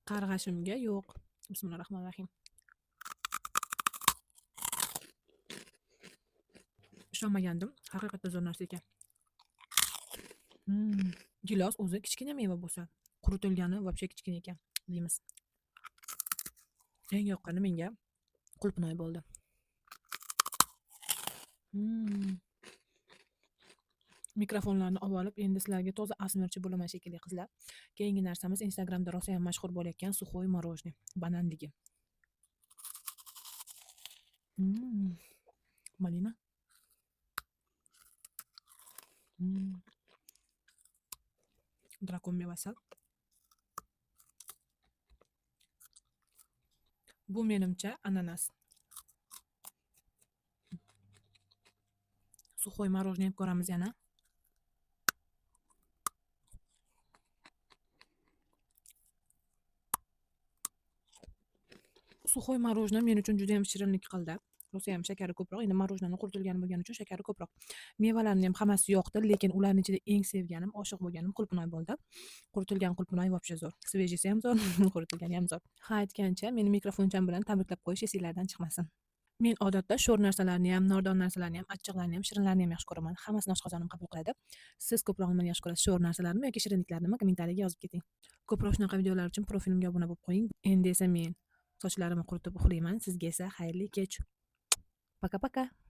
Qarg'ashimga yo'q. Bismillahirrohmanirrohim. Ishonmagandim. Haqiqatda zo'r narsa ekan. Gilos o'zi kichkina meva bo'lsa, quritilgani вообще kichkina ekan deymiz. Eng yoqqani menga qulupnoy bo'ldi. Mikrofonlarni olib olib, endi sizlarga toza asmirchi bo'laman shekilli, qizlar. Keyingi narsamiz Instagramda rosayam mashhur bo'layotgan сухой мороженое, bananligi. Malina. Drakon mevasi. Bu menimcha ananas. Сухой мороженое yeb ko'ramiz yana. Сухой мороженое men uchun juda ham shirinlik qildi. Rosayam shakari ko'proq. Endi мороженое ni quritilgani bo'lgani uchun shakari ko'proq. Mevalarni ham hammasi yoqdi, lekin ularning ichida eng sevganim, oshiq bo'lganim qulupnoy bo'ldi. Quritilgan qulupnoy вообще zo'r. Свежий si ham zo'r, quritilgani ham zo'r. Ha, aytgancha, meni mikrofoncham bilan tabriklab qo'yish esinglardan chiqmasin. Men odatda sho'r narsalarni ham, nordon narsalarni ham, achchiqlarni ham, shirinlarni ham yaxshi ko'raman. Hammasini oshqozonim qabul qiladi. Siz ko'proq nimani yaxshi ko'rasiz, sho'r narsalarnimi yoki shirinliklarnimi? Kommentariyaga yozib keting. Ko'proq shunaqa videolar uchun profilimga obuna bo'lib qo'ying. Endi esa men sochlarimni quritib uxlayman. Sizga esa xayrli kech. Пока-пока.